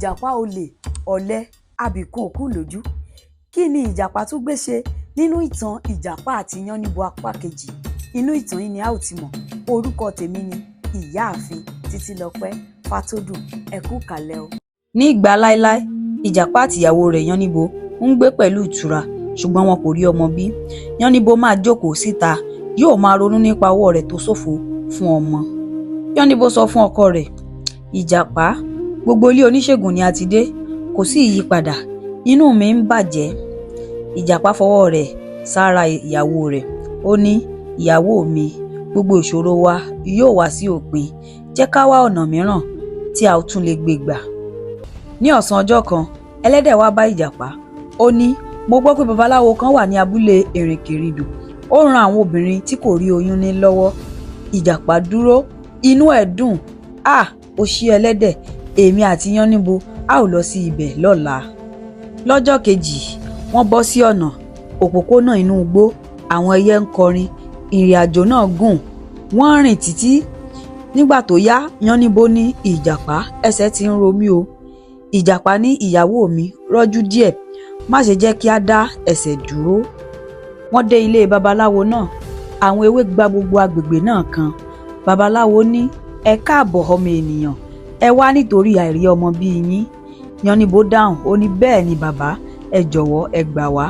Ìjàpá olè, ọ̀lẹ, abìkun òkú lójú. Kí ni ìjàpá tún gbé ṣe nínú ìtàn Ìjàpá àti Yánníbo apá kejì? Inú ìtàn yìí ni a ó ti mọ̀. Orúkọ tèmi ni Ìyáàfin Títílọpẹ́ Fátódù. Ẹ kú kàlẹ̀ o. Ní ìgbà láéláé, Ìjàpá àtìyàwó rẹ̀ Yánníbo ń gbé pẹ̀lú ìtura, ṣùgbọ́n wọn kò rí ọmọ bí. Yánníbo máa jókòó síta, yóò máa ronú nípa ọwọ́ rẹ̀ tó ṣòfò fún ọmọ. Yánníbo sọ fún ọkọ rẹ̀, "Ìjàpá, gbogbo ilé oníṣègùn ni a ti dé, kò sí ìyípadà, inú mi ń bàjẹ́." Ìjàpá fọwọ́ rẹ̀ sára ìyàwó rẹ̀, ó ní, "Ìyàwó mi, gbogbo ìṣòro wa yóò wá sí òpin. Jẹ́ ká wá ọ̀nà mìíràn tí a tún lè gbé gbà." Ní ọ̀sán ọjọ́ kan, ẹlẹ́dẹ̀ wá bá Ìjàpá. Ó ní, "Mo gbọ́ pé babaláwo kan wà ní abúlé Ìrìnkèrindò. Ó ń ran àwọn obìnrin tí kò rí oyún ní lọ́wọ́." Ìjàpá dúró, inú ẹ̀ dùn. "À, o ṣé ẹlẹ́dẹ̀, èmi àti Yánníbo a ó lọ sí ibẹ̀ lọ́la." Lọ́jọ́ kejì, wọ́n bọ́ sí ọ̀nà òpópónà inú igbó. Àwọn ẹyẹ ń kọrin. Ìrìn àjò náà gùn. Wọ́n rìn títí. Nígbà tó yá, Yánníbo ní, "Ìjàpá, ẹsẹ̀ ti ń ro mí o." Ìjàpá ní, "Ìyàwó mi, rọ́jú díẹ̀, má ṣe jẹ́ kí a dá ẹsẹ̀ dúró." Wọ́n dé ilé babaláwo náà. Àwọn ewé gba gbogbo agbègbè náà kan. Babaláwo ní, "Ẹ káàbọ̀, ọmọ ènìyàn. Ẹ wá nítorí àìrí ọmọ bí yín?" Yánníbo dáhùn, ó ní, "Bẹ́ẹ̀ ni bàbá, ẹ jọ̀wọ́ ẹ gbà wá."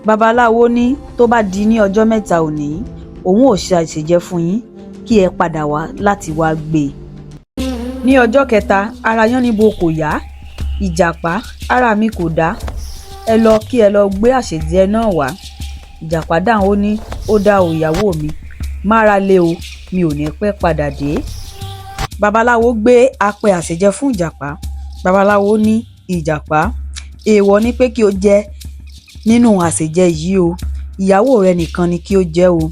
Babaláwo ní tó bá di ní ọjọ́ 3 òní, òun ó ṣe àṣejẹ fún yín, kí ẹ padà wá láti wá gbé e. Ní ọjọ́ kẹta, ara Yánníbo kò yá. "Ìjàpá, ara mi kò dá. Ẹ lọ kí ẹ lọ gbé àṣejẹ náà wá." Ìjàpá dáhùn, ó ní, "Ó dáa o, ìyàwó mi, mára le o, mi ò ní pẹ́ padà dé." Babaláwo gbé apẹ àṣejẹ fún Ìjàpá. Babaláwo ní, "Ìjàpá, èèwọ̀ ni pé kí o jẹ nínú àṣejẹ yìí o. Ìyàwó rẹ nìkan ni kí o jẹ o.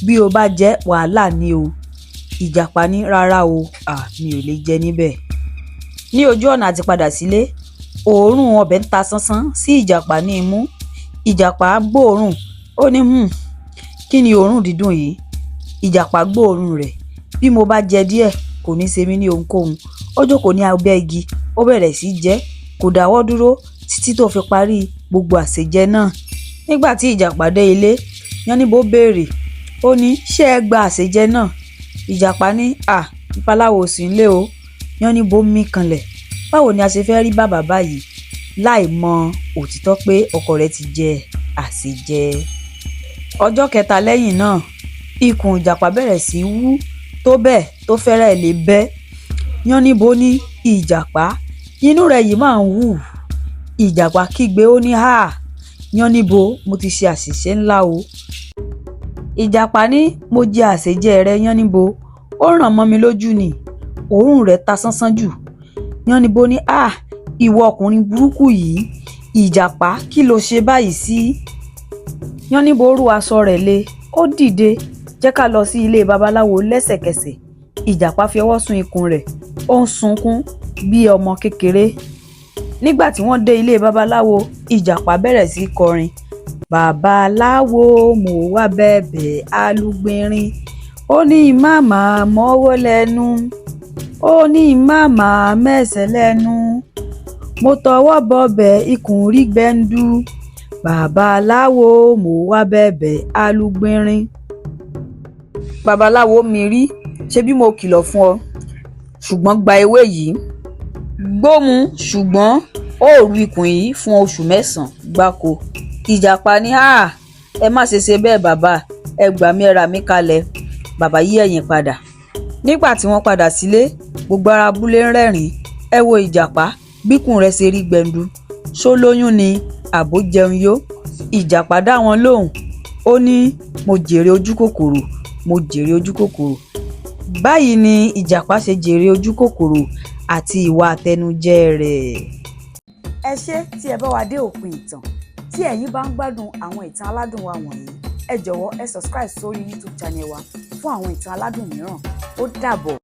Bí o bá jẹ, wàhálà ni o." Ìjàpá ní, "Rárá o, à, mi ò lè jẹ níbẹ̀." Ní ojú ọ̀nà àti padà sílé, òórùn ọbẹ̀ ń ta sánsán sí Ìjàpá ní imú. Ìjàpá gbóòórùn, ó ní, Kí ni òórùn dídùn yìí?" Ìjàpá gbóòórùn rẹ̀. "Bí mo bá jẹ díẹ̀, kò ní ṣe mí ní ohunkóhun." Ó jókòó ní abẹ́ igi, ó bẹ̀rẹ̀ sí í jẹ, kò dáwọ́ dúró títí tó fi parí gbogbo àṣejẹ náà. Nígbà tí Ìjàpá dé ilé, Yánníbo béèrè, ó ní, "Ṣé ẹ gba àṣejẹ náà?" Ìjàpá ní, "À, babaláwo ò sí nílé o." Yánníbo mí kanlẹ̀. Báwo ni a ṣe fẹ́ rí bàbá báyìí láì mọ òtítọ́ pé ọkọ rẹ̀ ti jẹ àṣejẹ? Ọjọ́ kẹta lẹ́yìn náà, ikùn Ìjàpá bẹ̀rẹ̀ sí í wú tó bẹ́ẹ̀ tó fẹ́rẹ̀ẹ́ lè bẹ́. Yánníbo ní, "Ìjàpá, inú rẹ yìí máa ń wú." Ìjàpá kígbe, ó ní, "Háà, Yánníbo, mo ti ṣe àṣìṣe ńlá o." Ìjàpá ní, "Mo jẹ àṣejẹ rẹ, Yánníbo, ó ràn mọ́ mi lójú ni. Òórùn rẹ̀ ta sánsán jù." Yánníbo ní, "À, ìwọ ọkùnrin burúkú yìí, Ìjàpá, kí lo ṣe báyìí sí?" Yánníbo rú aṣọ rẹ̀ lé, ó dìde, "Jẹ́ ká lọ sí ilé babaláwo lẹ́sẹ̀kẹsẹ̀." Ìjàpá fi ọwọ́ sún ikùn rẹ̀, ó ń sunkún bí ọmọ kékeré. Nígbà tí wọ́n dé ilé babaláwo, Ìjàpá bẹ̀rẹ̀ sí í kọrin. "Babaláwo, mo wá bẹ̀bẹ̀ alúgbìnrin, ó ní má máa mọ́wọ́ lẹ́nu, ó ní má máa mẹ́sẹ̀ lẹ́nu. Mo tọwọ́ bọbẹ̀, ikùn rí gbẹndu. Babaláwo, mo wá bẹ̀bẹ̀ alúgbìnrin." Babaláwo mirí, "Ṣebí mo kìlọ̀ fún ọ? Ṣùgbọ́n gba ewé yìí gbómú, ṣùgbọ́n ó ru ikùn yìí fún oṣù 9 gbáko." Ìjàpá ní, "Háà, ẹ má ṣe ṣe bẹ́ẹ̀ bàbá, ẹ gbà mí, ẹ rà mí kalẹ̀." Bàbá yí ẹ̀yìn padà. Nígbà tí wọ́n padà sílé, gbogbo ará abúlé ń rẹ́rìn-ín. "Ẹ wo Ìjàpá, bíkùn rẹ̀ ṣe rí gbẹndu. Ṣó lóyún ni àbó jẹun yó?" Ìjàpá dá wọn lóhùn, ó ní, "Mo jèrè ojúkòkòrò, mo jèrè ojúkòkòrò." Báyìí ni Ìjàpá ṣe jèrè ojúkòkòrò àti ìwà àtẹnujẹ rẹ̀. Ẹ ṣé tí ẹ bá wa dé òpin ìtàn. Tí ẹ̀yin bá ń gbádùn àwọn ìtàn aládùn wa wọ̀nyí, ẹ jọ̀wọ́ ẹ subscribe sórí YouTube channel wa fún àwọn ìtàn aládùn mìíràn. Ó dàbọ̀.